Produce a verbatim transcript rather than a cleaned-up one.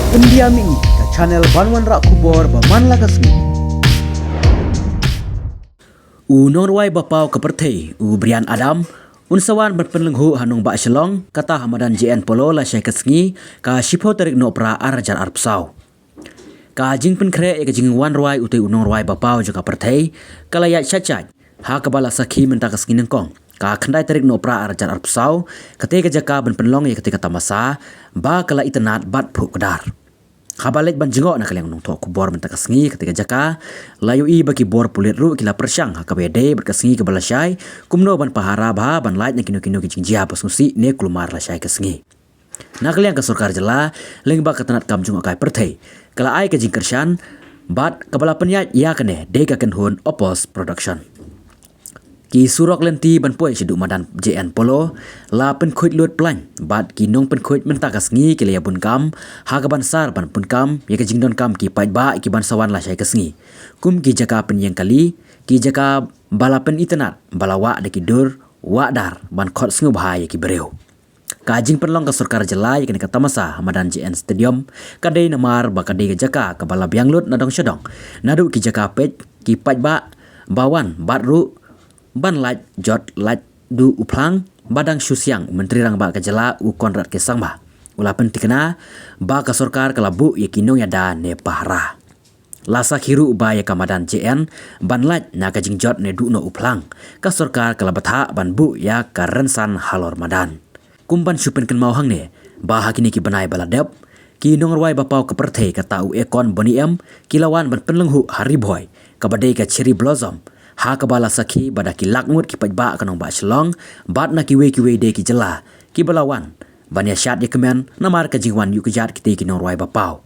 India Mini, ka channel ban wanrah khubor ba man la ka sngi. U nongrwai ba paw ka pyrthei, u Bryan Adams, un sa wan ban pynlyngngoh ha nongbah Shillong, kata ha madan J N Polo lashai ka sngi, ka shiphew tarik Nohprah ar hajar arphew saw. Ka jingpynkhreh ïa ka jingwan rwai utei u nongrwai ba paw jong ka pyrthei, ka la ïaid shait shait ha kaba la sakhi mynta ka sngi nyngkong, ka khyndai tarik Nohprah ar hajar arphew saw, katei ka jaka ban pynlong ïa katei ka tamasa ba ka la itynnad bad phuh kdar. Haba leit ban jngoh na ka liang nongthoh khubor mynta ka sngi katei ka jaka, la ïohi ba ki bor pulit ruh ki la pyrshang ha kaba ïadei bad ka sngi kaba lashai, kumno ban pahara bha ban lait na kino kino ki jingjia ba sngewsih ne kulmar lashai ka sngi. Na ka liang ka sorkar jylla, lyngba ka tnad kam jngohkai pyrthei, ka la ai ka jingkyrshan bad kaba la pynïaid ïa kane dei ka kynhun Opus Production. Ki surok lynti ban poi shaduh madan J N Polo la pynkhuid lut plain bad ki nongpynkhuid mynta ka sngi ki la ïa bun kam ha kaban sar ban bun kam ïa ka jingdonkam ki paidbah ki ban sa wan lashai ka sngi, kum ki jaka pynïeng kali, ki jaka ba la pynitynnad ba la wah da ki dur wah dar ban khot sngewbha ïa ki briew. Ka jingpynlong ka sorkar jylla ïa kane ka tamasa ha madan J N Stadium ka dei namar ba ka dei ka jaka kaba la biang lut na dong sha dong, naduh ki jaka peit ki paidbah ba wan bad ruh ban lait jot lait duh u phlang. Ba dang shu siang u Myntri Rangbah ka jylla u Conrad K Sangma u la pyntikna ba ka sorkar ka la buh ïa ki nongïada ne pahara. La sakhi ruh ba ïa ka madan J N ban lait na ka jingjot ne duh noh u phlang, ka sorkar ka la bthah ban buh ïa ka rynsan halor madan. Kum ban shu pynkynmaw hangne ba ha kine ki bnai ba la dep, ki nongrwai ba paw ka pyrthei kata u Akon Boney M ki la wan ban pynlyngngoh ha Ri Bhoi kaba dei ka Cherry Blossom, ha kaba la sakhi ba da ki lak ngut ki paidbah ka nongbah Shillong bad na kiwei kiwei de ki jylla kiba la wan ban ïa shad ïa kmen namar ka jingwan ïuh kjat kitei ki nongrwai ba paw.